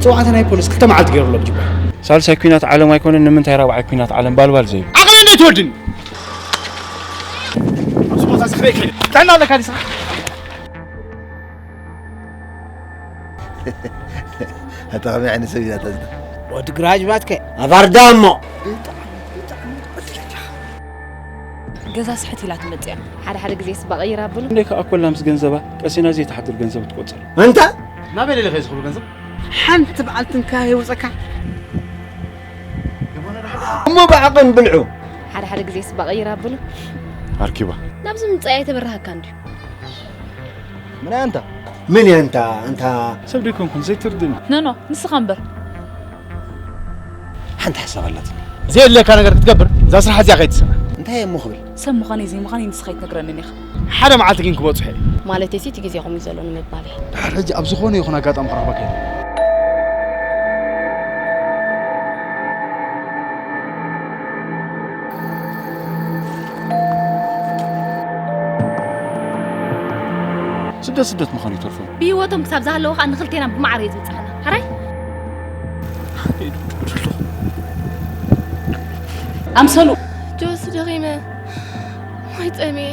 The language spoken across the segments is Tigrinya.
ጽዋዕቲ ናይ ፖሊስ ክልተ መዓልቲ ገይሩ ኣሎ ብጅባ። ሳልሳይ ኲናት ዓለም ኣይኮነን፣ ንምንታይ ራብዓይ ኲናት ዓለም ባልባል ዘይብል? ዓቕሊ እንዴት ወድን? ኣብዚ ቦታ እዚ ክበይ ከይደ? ጥዕና ኣለካ ዲስኻ? ኣታ ከመይ ዓይነት ሰብ ኢና ተዝና? ወዲ ግራጅ ባትከ? ኣባርዳ እሞ። ገዛ ስሕት ኢላ ትመጽእ እያ። ሓደ ሓደ ግዜ ስባ ቀይር ኣብሉ። እንዴ ከኣ ኮላ ምስ ገንዘባ ቀሲና ዘይትሓድር ገንዘብ ትቆጽር። እንታ ናበይ ደለኻ እዚ ኩሉ ገንዘብ? ሓንቲ በዓልቲ እንካ የውጸካ። እሞ ብዓቕን ብልዑ። ሓደ ሓደ ግዜ ስባ ቀይር ኣብሉ። ኣርኪባ። ናብዚ ምጻእ ኣይተበረሃካ እንድዩ። ምን ኣንታ? ምን ኣንታ? ኣንታ ሰብ ደይኮንኩን ዘይትርድኒ። ኖ ኖ፣ ንስኻ እምበር። ሓንቲ ሓሳብ ኣላትኒ። ዘየድልየካ ነገር ክትገብር እዛ ስራሕ እዚኣ ከይትስራሕ። እንታይ እየ እሞ ክብል? ሰብ ምዃነይ ዘይምዃነይ ንስኻ ኣይትነግረንን ኢኻ። ሓደ መዓልቲ ግን ክበጽሖ እየ። ማለተይሲ እቲ ግዜኹም እዩ ዘሎ ንምባል እየ። ድሓር ሕጂ ኣብ ዝኾነ ይኹን ኣጋጣሚ ክረኽበካ እየ። ስደት ስደት ምዃኑ ይተርፎ። ብህይወቶም ክሳብ ዝሃለዉ ኸኣ ንኽልቴና ብማዕረ እዩ ዝብጽሓና። ሕራይ? ኣምሰሉ። ጆስ ደኺመ። ማይ ጸሚኤ።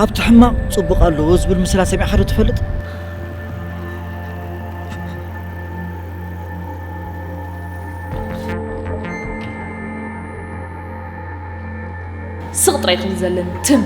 ኣብቲ ሕማቕ ጽቡቕ ኣለዎ ዝብል ምስላ ሰሚዕካ ዶ ትፈልጥ? ስቕ ጥራይ ትብል ዘለኒ ትም።